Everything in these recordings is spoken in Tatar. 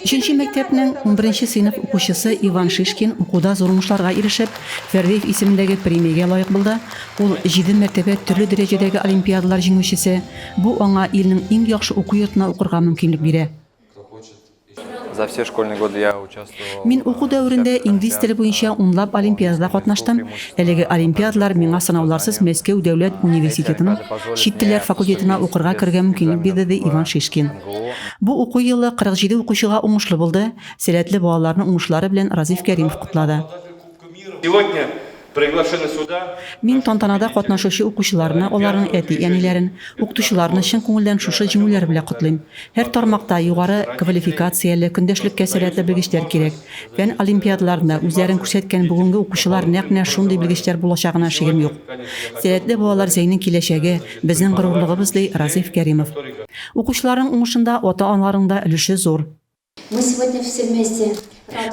Өченче мәктәпнең унберенче сыйныф укучысы Иван Шишкин укуда зур уңышларга ирешеп, Фәрдиев исемендәге премиягә лаек булды. Ул, җиде мәртәбә төрле дәрәҗәдәге олимпиадалар җиңүчесе. Бу аңа илнең иң яхшы уку йортына укырга мөмкинлек бирә. Мин уку дәверендә инглиз теле буенча унлап олимпиадада катнаштым. Әлеге олимпиадалар миңа сынауларсыз Мәскәү дәүләт университетының чит телләр факультетына укырга керергә мөмкинлек бирде, ди Иван Шишкин. Бу уку елы 47 укучыга уңышлы булды, сәләтле балаларны уңышлары белән Разиф Кәримов котлады. Мин тантанада катнашучы укучыларны, аларның әти-әниләрен, укытучыларны чын күңелдән шушы җиңүләр белән котлыйм. Һәр тармакта югары квалификацияле, көндәшлеккә сәләтле белгечләр кирәк. Фән олимпиадаларында үзләрен күрсәткән бүгенге укучылар нәкъ менә шундый белгечләр булачагына шигем юк. Сәләтле балалар Зәйнең киләчәге, безнең горурлыгыбыз, ди Разиф Кәримов. Укучыларның уңышында ата-аналарның да өлеше зур.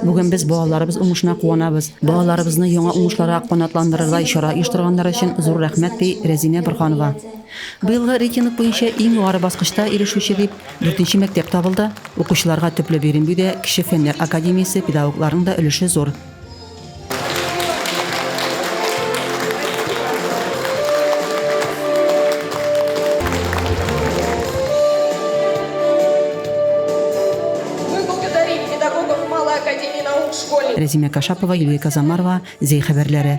Бүген без балаларыбыз уңышына куанабыз. Балаларыбызны яңа уңышларга канатландырырдай чара оештырганнары өчен зур рәхмәт, ди Рәзинә Борһанова. Быелгы рейтинг буенча иң югары баскычта ирешүче дип, дүртенче мәктәп табылды. Укучыларга төпле бирем бирүдә Кече фәннәр академиясе педагогларының да өлеше зур. Рәзимә Кашапова, Юлия Казамарова, Зәй хәбәрләре.